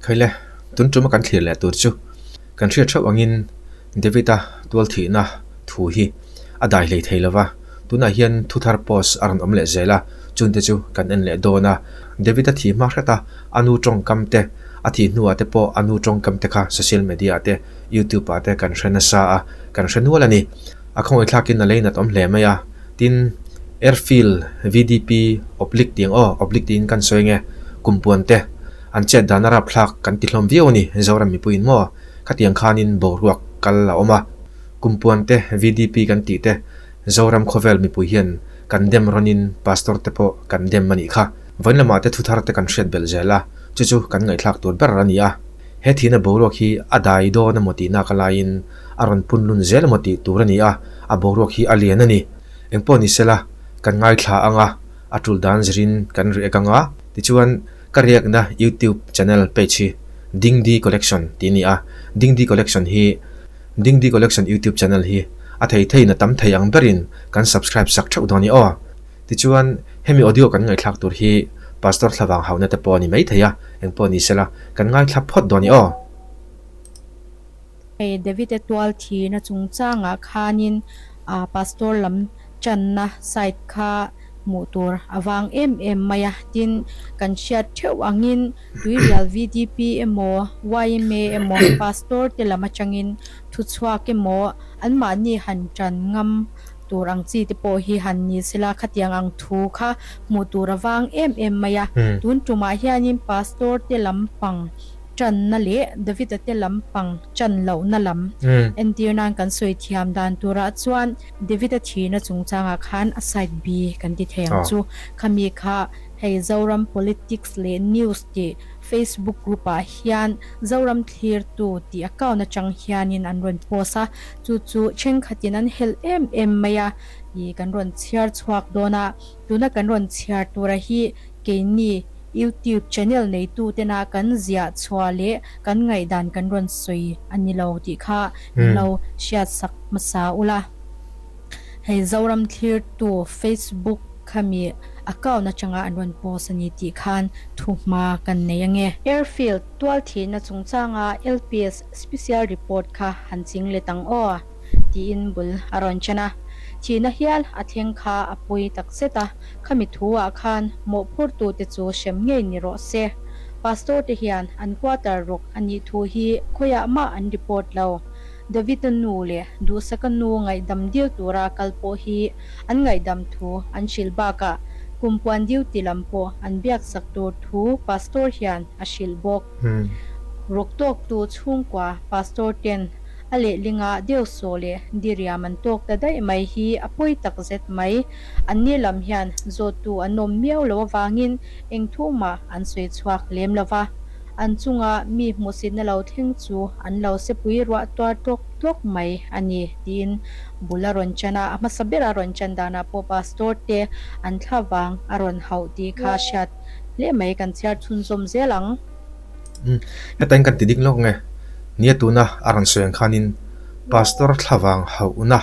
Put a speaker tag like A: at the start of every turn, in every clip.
A: Khaile, tun tuma kan thlir leh tur chu kan hriat theuh angin David-a tual thihna thu hi a dai hlei thei lova, tunah hian thu thar post a rawn awm leh zel a, chungte chu kan en leh dawn a. David-a thih hma hret a, a nu tawngkam te, a thih hnuah te pawh a nu tawngkam te kha social media ah te, YouTube ah te kan hre nasa a, kan hre nual a ni. A khawngaihthlakin a lei nat awm hle mai a, tin Airfield VDP oblique tih ang aw, oblique tiin kan sawi nge, kumpuan te an chet dan a rapthlak kan ti hlawm viau a ni, Zoram mipuiin maw? Khatiang khanin boruak kal a awm a, kumpuan te VDP kan tih te Zoram khawvel mipui hian kan dem rawnin Pastor te pawh kan dem a nih kha. Vawiin lamah te thuthar te kan hriat belh zel a, chu chu kan ngaihthlak tur ber a ni a. He thihna boruak hi a dai dawn emaw tih nak alaiin a rawn pun lun zel emaw tih tur a ni a, a boruak hi a lian a ni. Engpawh ni sela, kan ngaithla ang a, a tul dan zirin kan riak ang a, tichuan ka riakna YouTube channel page hi Dingdi Collection tih a ni a, Dingdi Collection hi Dingdi Collection YouTube channel hi a thei theiin a tam thei ang berin kan subscribe sak theuh dawn i aw. Tichuan, hemi audio kan ngaihthlak tur hi Pastor Thlavang hauna te pawh a ni maithei a, engpawh ni sela, kan ngaithla phawt dawn i aw.
B: Hei David-a tual thihna chungchangah khanin Pastor lam channa side kha hmuh tur a vang em em mai a, tin kan hriat theuh angin Tuirial VDP emaw yma emaw Pastor te lam atangin thuchhuak emaw anmahni han tan ngam tur ang chi te pawh hi han ni sela khatiang ang thu kha hmuh tur a vang em em mai a. Tun tumah hianin Pastor te lampang tanna leh David-a te lampang chan lohna lam entir nan kan sawi thiam dan turah chuan David-a thihna chungchangah khan a side B kan ti thei ang chu. Khami kha hei Zoram Politics leh News tih Facebook group ah hian Zoram Thlirtu tih account atang hianin an rawn post a. Chu chu thenkhatin an helh em em mai a, ih kan rawn chhiar chhuak dawn a, tuna kan rawn chhiar tura hi keini YouTube channel neitu tena kan ziah chhuah leh kan ngaihdan kan rawn sawi a ni lo tih kha min lo hriat sak hmasa ula. Hei Zoram thlirtu Facebook khami account atanga an rawn post a ni tih khan thu hma kan nei ange. Airfield tualthihna chungchanga LPS Special report kha han ching let ang aw, tiin bul a rawn chen a. Thihna hial a thleng kha a pawi tak zet a, khami thu ah khan mawhphurtute chu hrem ngei ni rawh se. Pastor te hian an quarter ruk a nih thu hi khawiah mah an report lo. David-a nu leh Duhsaka nu ngaihdam dil tura kal pawh hi an ngaihdam thu an hrilh bakah kumpuan duty lam pawh an biaksak tur thu Pastor hian a hrilh bawk. Ruk tawktu chhungkua Pastor ten a lehlinga deuhsawh leh diriam an tawk ta daih mai hi a pawi tak zet mai. Anni lam hian zawttu an awm miau lo avangin eng thu mah an sawi chhuak lem lo va. An chunga mi hmuhsitna lo thleng chu an lo sepui ruah tuar tlawk tlawk mai a ni tiin bul a rawn chan a. A hmasa bera rawn chan danah pawh Pastor te an thla vang a rawn hauh tih kha hriat Hle mai kan chhiar chhunzawm zel ang.
A: Umm heta in kan ti dik lawk nge? Nia tuna a rawn sawi ang khanin Pastor thlavang hauhna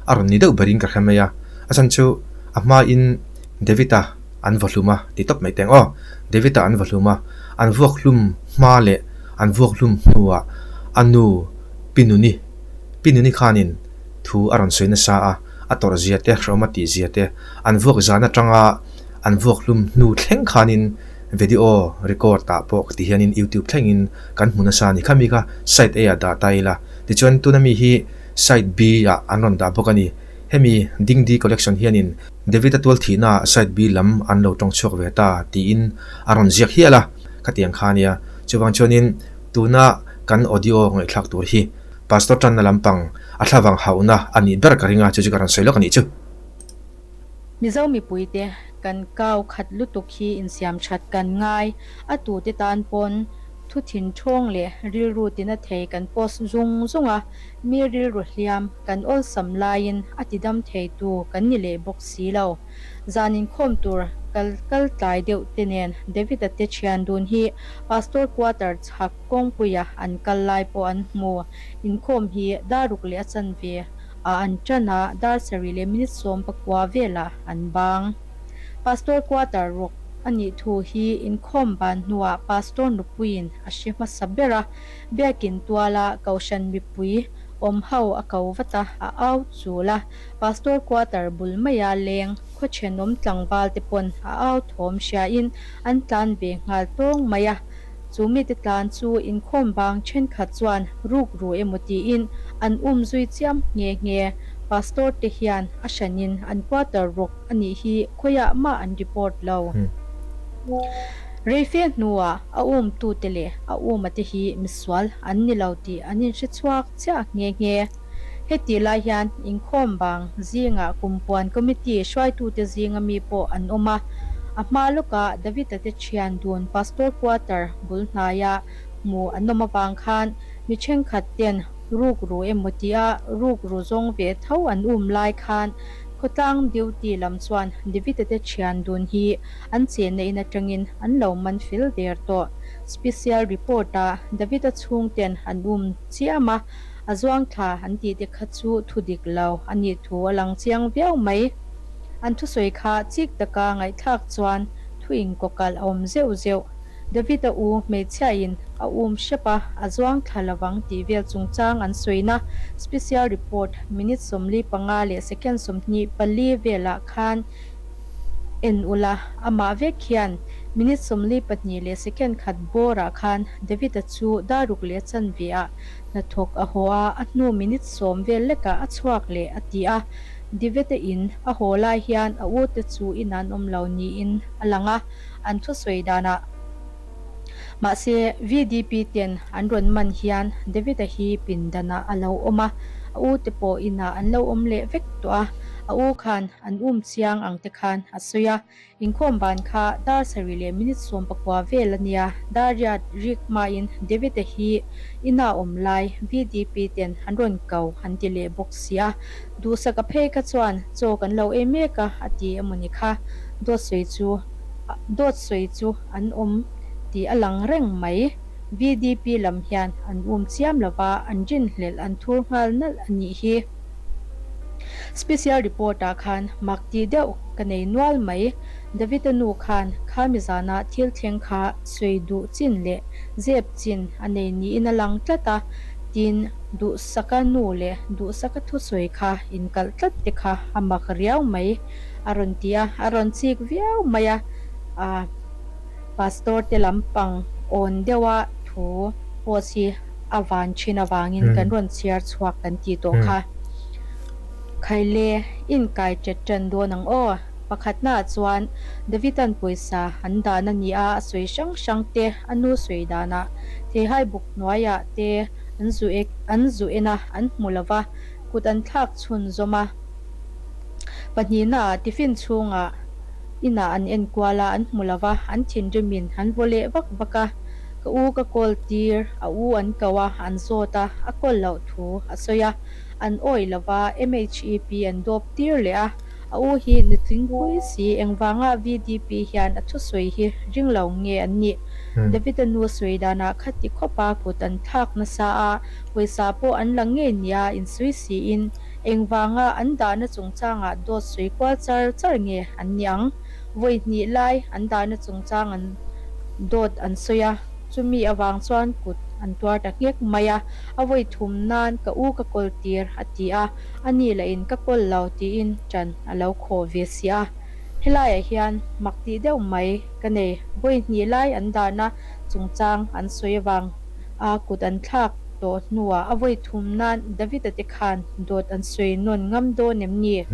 A: a rawn ni deuh berin ka hre mai a, a chhan chu a hmain David-a an vaw hlum a ti tawp mai teng aw, David-a an vaw hlum a, an vuak hlum hma leh an vuak hlum hnuah a nu Pi Nuni, Pi Nuni khanin thu a rawn sawi nasa a, a tawrh zia te, hrehawm a tih zia te, an vuak zan atanga An vuak hlum hnu thleng khanin video record ah pawh ti hianin youtube thlengin kan hmu nasa a ni. Khami kha side A ah dah ta ila tichuan tuna mi hi side B ah an rawn dah bawk a ni. Hemi Dingdi collection hianin David-a tual thihna ah side B lam an lo tawng chhuak ve ta tiin a rawn ziak hial a, khatiang kha ania. Chuvang chuanin tuna kan audio ngaihthlak tur hi Pastor tanna lampang a thlavang hauhna a nih ber ka ring a, chu chu ka rawn sawi lawk a nih chu.
B: Mizo mipuite kan kau khat lutuk hi insiam that kan ngai, a tute tan pawn thu thin thawng leh rilru tina thei kan post zung zung a, mi rilru hliam kan awlsam laiin a tidam thei tu kan ni leh bawk si lo. Zan inkhawm tur kal kal tlai deuh te nen David-a te thian dun hi Pastor quarter chhak kawngpuia an kal lai pawh an hmu. Inkhawm hi daruk leh a chanve a an tan a, dar sarih leh minute 19 velah an bang. Pastor quarter ruk a nih thu hi inkhawm ban hnuah Pastor nupuiin a hre hmasa ber a, Biakin tuala Kohhran mipui awm ho a ko vat a, a au chul a, Pastor quarter bul maia leng khaw thenawm tlangval te pawn a au thawm hriain an tlan ve nghal tawng mai a. Chu mite tlan chu inkhawm bang thenkhat chuan ruk ru emaw tiin an um zui chiam nghe nghe. Pastor te hian a hranin an quarter rawk a nih hi khawiah mah an report lo. Reife hnuah a umtute leh a uma te hi misual an ni lo tih an inhre chhuak chiah nghe nghe. Hetih lai hian inkhawm bang zingah Kumpuan Committee hruaitute zinga mi pawh an awm a. A hma lawkah David-a te thian dun Pastor Quarter bul hnaia hmu an awm avang khan mi thenkhat ten rukru emaw tia rukru zawng ve tho an um lai khan khawtlang duty lam chuan David-a te thian dun hi an chenna in atangin an lo man fel der tawh. Special report-ah David-a chhungten an um chiam a. A zuang thla an tih te kha chu thu dik lo a nih thu a lang chiang viau mai. An thusawi kha chik taka ngaihthlak chuan thu inkawkalh a awm zeuh zeuh. David-a u hmeichhiain a um hrep a, a zuang thla lovang tih vel chungchang an sawina special report minute 45 leh second 24 velah khan en ula, amah vek hian minute 42 leh second khat bawrah khan David-a chu daruk leh chanve ah Hnathawk a haw a, a hnu minute 10 vel lekah a chhuak leh a ti a. Divete in a haw lai hian a u te chu in an awm lo niin a lang a, an thusawi danah. Mahse, VDP ten an rawn man hian David-a hi pindanah a lo awm a, a u te pawh inah an lo awm leh vek tawh a, a u khan an um chiang ang te khan a sawi a. Inkhawm ban kha dar sarih leh minute 19 vel a nia, dar riat rik hmain David-a hi ina awm lai VDP ten an rawn ko an ti leh bawk si a, duhsak a phei kha chuan chaw kan lo ei mek a a ti emawni kha, dawt sawi chu dawt sawi chu an awm tih a lang reng mai. VDP lam hian an um chiam lova an rinhlelh an thur nghal nalh a nih hi. Special report ah khan mak tih deuh ka nei nual mai. David-a nu khan khami zana thil thleng kha sawi duh chin leh zep chin a nei niin a lang tlat a, tin Duhsaka nu leh Duhsaka thusawi kha inkalh tlat te kha a mak riau mai a rawn ti a, a rawn chik viau mai a, ah Pastor te lampang awn deuha thu post hi a van thin avangin kan rawn chhiar chhuak kan tih tawh kha. Khaile, inkai ṭet ṭan dawn ang aw. Pakhatnaah chuan Davida'n pawisa an dan a ni a, a sawi hrang hrang te, a nu sawi danah theihai buk hnuaiah te an zu an zu en a, an hmu lo va, kut an thlak chhunzawm a. Pahnihnaah tiffin chhungah inah an enkual a, an hmu lo va, an thinrimin an vaw leh vak vak a. Ka u ka call tir, a u an ko a, an zawt a, a call loh thu a sawi a, an awih lo va, MHEP an dawp tir leh a, a u hi nutling pui si, engvanga VDP hian a thusawi hi ring lo nge an nih? David-a nu sawi danah khati khawpa kut an thlak nasa a, pawisa pawh an la ngei nia insawi siin, engvanga an dahna chungchangah dawt sawi kual char char nge an nih ang? Vawi hnih lai an dahna chungchang an dawt an sawi a, chumi avang chuan kut an tuar ta nghek mai a, a vawi thum nan ka u ka kawl tir a ti a, a ni lahin ka kawl lo tiin ṭan a lo khawh ve si a. Helaiah hian mak tih deuh mai ka nei, vawi hnih lai an dahna chungchang an sawi avang a kut an thlak tawh hnuah a vawi thum nan David-a te khan dawt an sawi nawn ngam dawn em ni?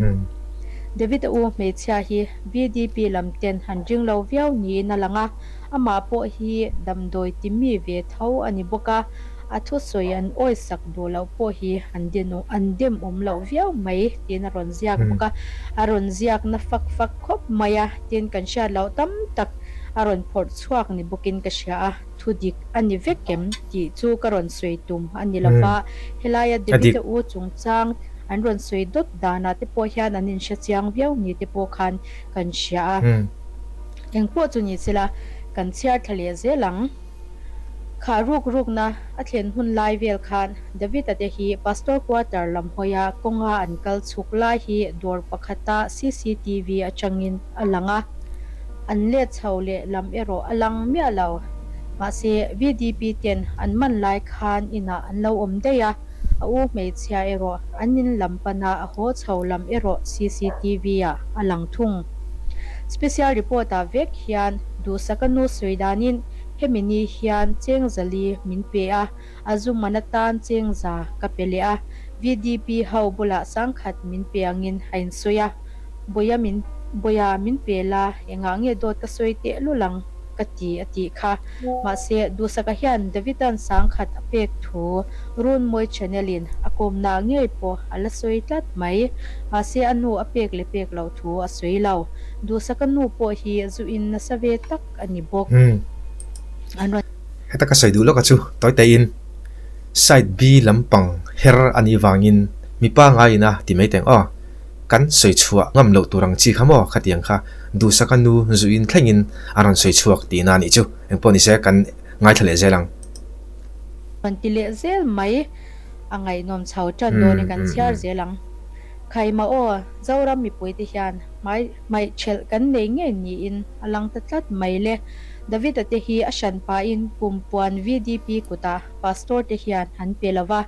B: David-a u hmeichhia hi VDP lam ten han ring lo viau niin a lang a, amah pawh hi damdawi ti mi ve tho a ni bawk a, a thusawi an awisak duh loh pawh hi an an dem awm loh viau mai tiin a rawn ziak bawk a, a rawn ziak na fak fak khawp mai a, tin kan hriat loh tam tak a rawn phawrh chhuak ni bawkin ka hria a. Thu dik a ni vek em tih chu ka rawn sawi tum a ni lo va, helaia David-a u chungchang an rawn sawi dawt danah te pawh hian an inhre chiang viau ni te pawh khan kan hria a. Engpawh chu ni sela kan chhiar thla leh zel ang. Khah ruk rukna a thlen hun lai vel khan David-a te hi Pastor Quarter lam hawia kawnga an kal chhuk lai hi dawr pakhata cctv atangin a lang a. An let chho leh lam erawh a lang miah lo. Mahse, VDP ten an man lai khan inah an lo awm daih a, a u hmeichhia erawh an in lam pana a haw chho lam erawh cctv ah a lang thung. Special report ah vek hian Duhsaka nu sawi danin hemi ni hian cheng zali min pe a, a zu man atan cheng za ka pe leh a, VDP ho bulah sangkhat min pe angin a insawi a. Bawia min Bawia min pe la, engah nge dawt ka sawi teh lul ang ka ti a tih kha. Mahse, Duhsaka hian Davida'n sangkhat a pek thu Runmawi channel in a kawmna ngei pawh a la sawi tlat mai. Mahse, a nu a pek leh pek loh thu a sawi lo. Duhsaka nu pawh hi zu in nasa ve tak a ni bawk. An rawn.
A: Heta ka sawi duh lawka chu tawi taiin side B lampang her a nih vangin mipa ngaiin a ti mai teng aw. Kan sawi chhuah ngam loh tur ang chi kha maw khatiang kha Duhsaka nu zuin thlengin a rawn sawi chhuak tihna a nih chu. Engpawh nise kan ngaithla leh zel ang.
B: Rawn ti leh zel mai a ngaihnawm chho tan dawn i kan chhiar zel ang. Khaima aw, Zoram mipuite hian hmai hmaih thelh kan nei ngei niin a lang ta tlat mai le. David-a te hi a hranpain kumpuan VDP kutah Pastor te hian an pe lo va,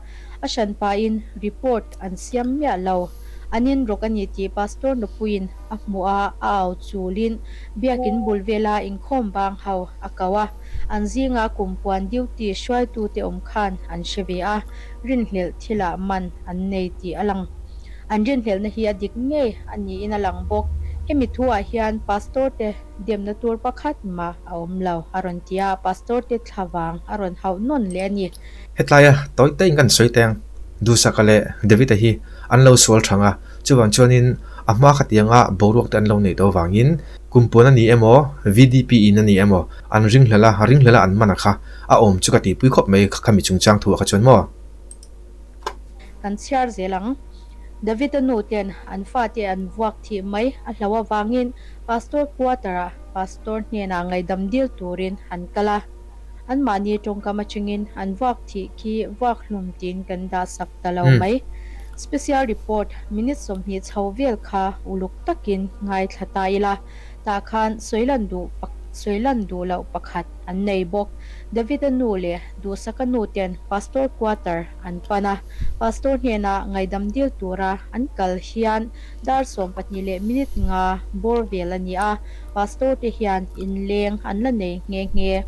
B: a hranpain report an siam miah lo. An inrawk a ni tih Pastor nupuiin a hmuh a, a au chulin Biakin bul vela inkhawm bang ho a ko a. An zinga kumpuan duty hruaitute awm khan an hre ve a, rinhlelh thilah man an nei tih a lang. An rinhlelhna hi a dik ngei a niin a lang bawk. Hemi thuah hian Pastor te demna tur pakhat mah a awm lo a rawn ti a, Pastor te thlavang a rawn hauh nawn leh a ni.
A: Hetlaia tawi taiin kan sawi teng, Duhsaka leh David-a hi an lo sual thang a, chuvang chuanin a hma khatianga boruak te an lo neih tawh avangin kum puan a ni emaw, VDP in a ni emaw, an ringhlel a, ringhlel a an man a kha a awm chu ka tihpui khawp mai khami chungchang thu ah kha chuan maw.
B: Kan chhiar zel ang. David-a nu ten an fate an vuak thih mai a hlo avangin Pastor quarter-ah Pastor hnenah ngaihdam dil turin an kal a. Anmahni tawngkam atangin an vuak thih khi vuak hlum tiin kan dah sak ta lo mai. Special report minute 20 chho vel kha uluk takin ngaithla ta ila, tah khan sawilan duh sawilan duh loh pakhat an nei bawk. David-a nu leh Duhsaka nu ten Pastor quarter an pan a, Pastor hnena ngaihdam dil tura an kal hian Dar 12 leh minute nga bawr vel a ni a, Pastor te hian inleng an la nei nghe nghe.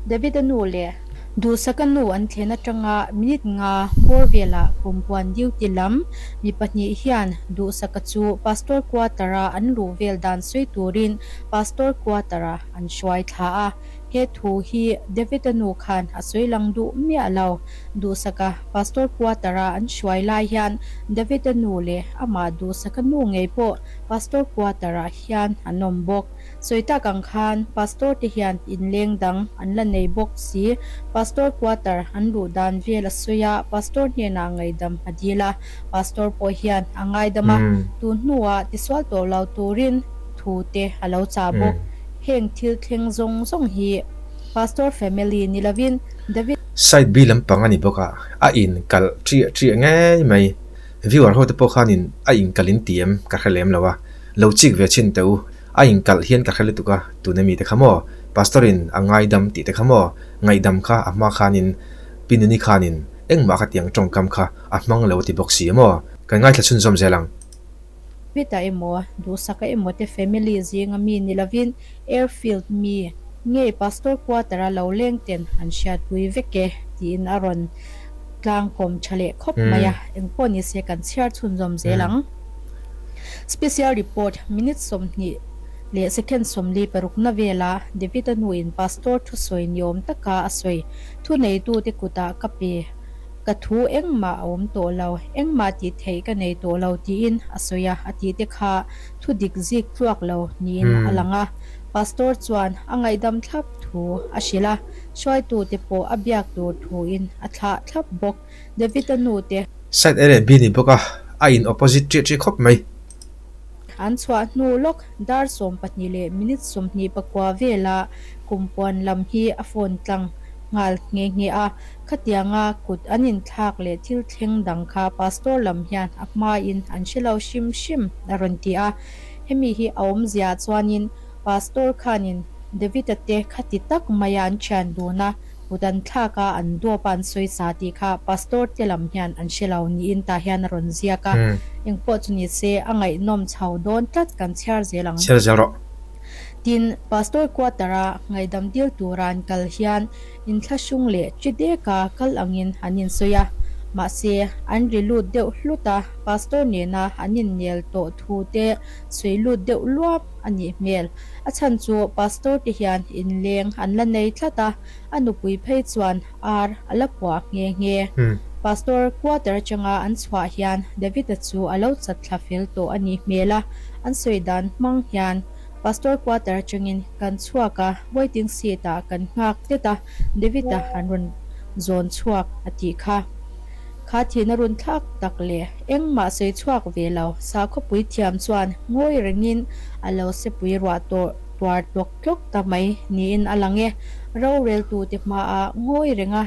B: David-a nu leh Duhsaka nu an thlen atanga minute nga bawr velah kumpuan duty lam mi pahnih hian Duhsaka chu Pastor quarter-a an luh vel dan sawi turin Pastor quarter-a an hruai thla a. He thu hi David-a nu khan a sawi lang duh miah lo. Duhsaka Pastor quarter-a an hruai lai hian David-a nu leh amah Duhsaka nu ngei pawh Pastor quarter-ah hian an awm bawk. Sawi tak ang khan Pastor te hian inleng dang an la nei bawk si. Pastor quarter an luh dan vel a sawi a, Pastor hnenah ngaihdam a dil a, Pastor pawh hian a ngaidam a, tun hnuah tisual tawh lo turin thu te a lo chah bawk. Heng thil thleng zawng zawng hi Pastor family ni lovin David.
A: Side B lampang a ni bawk a, a inkalh ṭiah ṭiah ngei mai. Viewer ho te pawh khanin a inkalh in ti em ka hre lem lo a, lo chik ve chhin teh u, a inkalh hian ka hre lutuk a, tuna mi te kha maw, Pastor in a ngaidam tih te kha maw, ngaihdam kha a hma khanin Pi Nuni khanin engmah khatiang tawngkam kha a hmang lo a ti bawk si a maw, kan ngaithla chhunzawm zel ang.
B: Pita emaw, Duhsaka emaw te family zinga mi ni lovin Airfield mi ngei Pastor quarter-a lo leng ten an hriatpui vek e tiin a rawn tlangkawm tha leh khawp mai a, engpawh ni se kan chhiar chhunzawm zel ang. Special report, Minute 20 leh second 46 na vela David-a nuin Pastor thusawi ni awm taka a sawi thuneitute kutah ka pe. Ka thu engmah a awm tawh lo, engmah tih theih ka nei tawh lo tiin a sawi a, a tih te kha thu dik zik tluak lo niin a lang a. Pastor chuan a ngaihdam thlap thu a hrilh a, hruaitute pawh a biak tur thuin a thlah thlap bawk. David-a nu te.
A: Side A leh B ni bawk a, a in opposite ṭiah ṭiah khawp mai.
B: An chhuah hnu lawk dar 12 leh minute 29 vela kumpuan lam hi a phone tlang nghal nghe nghe a. Khatianga kut an inthlak leh thil thleng dang kha pastor lam hian a hmain an hre lo hrim hrim a rawn ti a. Hemi hi a awmzia chuanin. Pastor khanin David-a te khati tak maia an thian dun a, kut an thlak a, an duap a, an sawisa tih kha Pastor te lam hian an hre lo niin tah hian a rawn ziak a. Engpawh chu ni se, a ngaihnawm chho dawn tlat kan chhiar zel ang.
A: Chhiar zel rawh.
B: Tin, Pastor quarter-a ngaihdam dil tura an kal hian inthlahrung leh chi deka kal angin an insawi a. Mahse, an ri lut deuh hlut a, Pastor nena an innel tawh thu te sawi lut deuh luam a nih hmel. A chhan chu Pastor te hian inleng an la nei tlat a, a nupui phei chuan ar a la puah nghe nghe. Pastor quarter atanga an chhuah hian David-a chu a lo chat thla fel tawh a nih hmel a, an sawi dan hmang hian Pastor quarter atangin kan chhuak a, waiting seat ah kan nghak tlet a, David-a an rawn zawn chhuak a tih kha. Kha thihna run thlak tak leh engmah sawi chhuak ve lo sakhawpui thiam chuan ngawi rengin a lo sepui ruah tawh tuar tlawk tlawk ta mai niin a lang e. Roreltute hmaah ngawi renga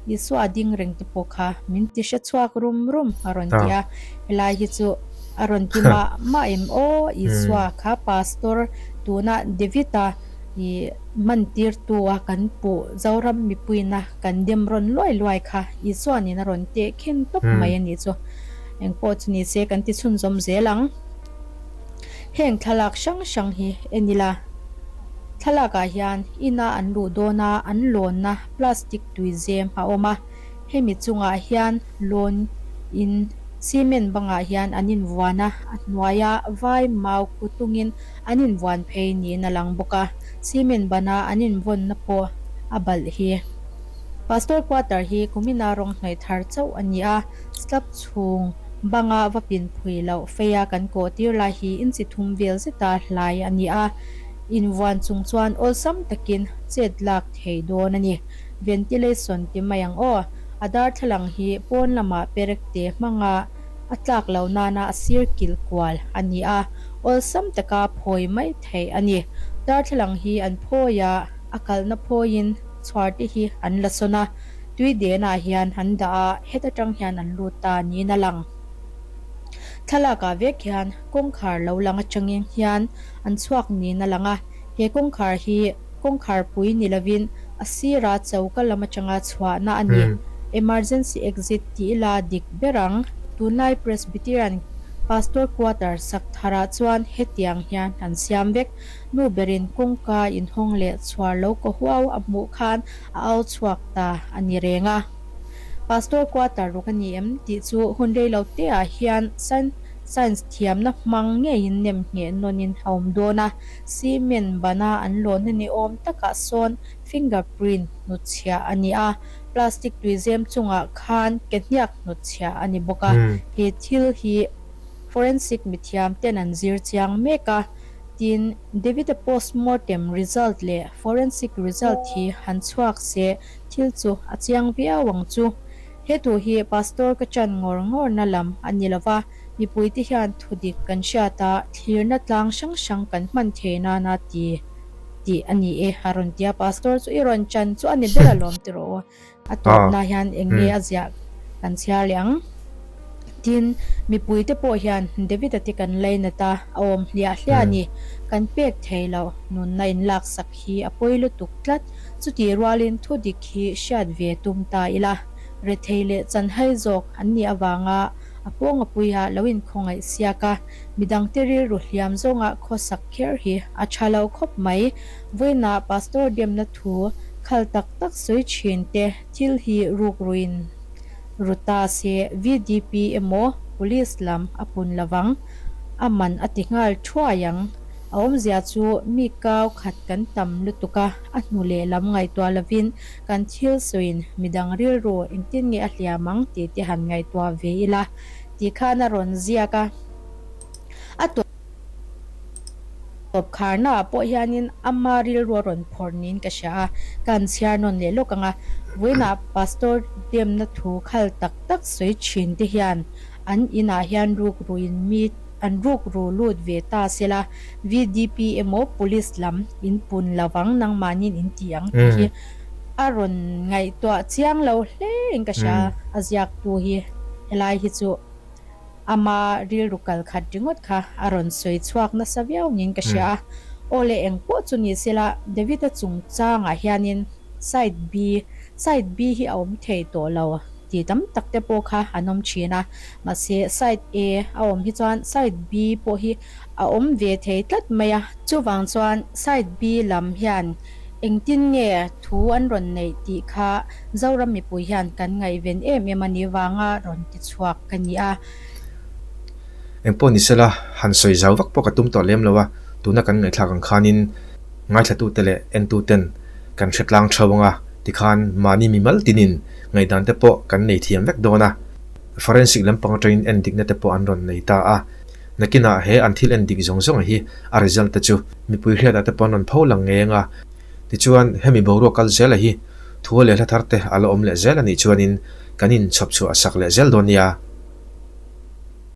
B: Isua ding reng te pawh kha min ti hre chhuak rum rum a rawn ti a. Helai hi chu a rawn ti mah mah em aw Isua kha Pastor tuna David-a i hmantirtu a kan puh Zoram mipuina kan dem rawn luai luai kha Isuanin a rawn teh khen tawp mai a nih chu. Engpawh chu ni se kan ti chhunzawm zel ang. Heng thlalak hrang hrang hi en ila. Thlalakah hian ina an luh dawna an lawnna plastic tuizem a awm a. Hemi chungah hian lawn in cement bangah hian an invuan a, a hnuaia vai mau kutungin An invuan phei niin a lang bawk a, cement bana an invawnna pawh a balh hi. Pastor quarter hi kumina rawng hnawih thar chauh a ni a, slab chhung banga va pin phui loh feia kan kawh tir lai hi inchi thum vel zeta hlai a ni a, invuan chung chuan awlsam takin chet lak thei dawn a ni. Ventilation ti mai ang aw, a darthlalang hi pawn lamah perek te hmanga A tlak loh nana a sir kilh kual a ni a, awlsam taka phawi mai theih a ni. Darthlalang hi an phawi a, a kalhna phawiin chhuar te hi an la sawn a, tui denah hian an dah a, heta tang hian an lut ta niin a lang. Thlalakah vek hian kawngkhar lo lang atangin hian an chhuak niin a lang a, he kawngkhar hi kawngkhar pui ni lovin a sira choka lam atanga chhuahna a ni. Emergency exit tih ila dik ber ang. Tunlai Presbyterian Pastor Quarter sak tharah chuan hetiang hian an siam vek. Nu berin kawngka inhawng leh chhuar lo kaw huau a hmuh khan a au chhuak ta a ni reng a. Pastor Quarter ruk a ni em tih chu hun rei lo te ah hian Science thiamna hmang ngeiin nem ngheh nawnin a awm dawn a. Cement bana an lawnna ni awm takah sawn finger print hnutchhiah a ni a, plastic tuizem chungah khan ke hniak hnutchhiah a ni bawk a. He thil hi forensic mithiam ten an zir chiang mek a, tin David-a postmortem result leh forensic result hi han chhuak se thil chu a chiang viau ang chu. He thu hi pastor ka chan ngawr ngawrna lam a ni lova, Mipuite hian thudik kan hriat a, thlirna tlang hrang hrang kan hman thei nana ti tih a ni e, a rawn ti a. Pastor chu i rawn chan chu a ni ber alawm ti rawh u. A tawpna hian eng nge a ziah kan chhiar leh ang. Tin, mipuite pawh hian David-a te kan lainat a, a awm hliah hliah a ni. Kan pek thei loh nunna inlaksak hi a pawi lutuk tlat. Chutih rualin thudik hi hriat ve tum ta ila, rethei leh chanhai zawk an nih avanga A pawng a puia lo inkhawngaih siak a, midangte rilru hliam zawnga khawsak kher hi a tha lo khawp mai. Vawiinah Pastor demna thu khal tak tak sawi thin te thil hi rukruin ru ta se VDP emaw Police lam a pun lovang, a man a ti nghal thuai ang. A awmzia chu mi kau khat kan tam lutuk a, a hnu leh lam ngaihtuah lovin Kan thil sawiin midang rilru engtin nge a hliam ang tih te han ngaihtuah ve ila tih khan a rawn ziak a. A tawp kharnaah pawh hianin ama rilru a rawn phawrh niin ka hria a, ka han chhiar nawn leh lawk ang a. Vawiinah Pastor demna thu khal tak tak sawi thin te hian an inah hian rukruin mi an rukru lut ve ta sela, VDP emaw Police lam in pun lovang nangmahniin in ti ang tih hi a rawn ngaihtuah chiang lo hle in ka hria a ziaktu hi helai hi chu ama rilru kal khat ringawt kha a rawn sawi chhuak nasa viau niin ka hria a. Aw le engpawh chu ni sela David-a chungchangah hianin side B, side B hi a awm thei tawh lo tih tam tak te pawh kha an awm thin a, mahse side A a awm hi chuan side B pawh hi a awm ve thei tlat mai a. Chuvang chuan side B lam hian engtin nge thu an rawn neih tih kha Zoram mipui hian kan ngaihven em em a nih vanga rawn ti chhuak ka ni a.
A: Engpawh ni sela, han sawi zau vak pawh ka tum tawh lem lo a, tuna kan ngaihthlak ang khanin ngaithlatute leh entuten kan hre tlang theuh ang a, tikhan mahni mimal tinin ngaihdan te pawh kan nei thiam vek dawn a. Forensic lampang atangin endikna te pawh an rawn nei ta a, nakinah he an thil endik zawng zawng hi a result te chu mipui hriatah te pawh an rawn pho lang ngei ang a, tichuan hemi boruak kal zela hi thua leh hla thar te a la awm leh zel a nih chuanin kan inchhawp chhuah sak leh zel dawn nia.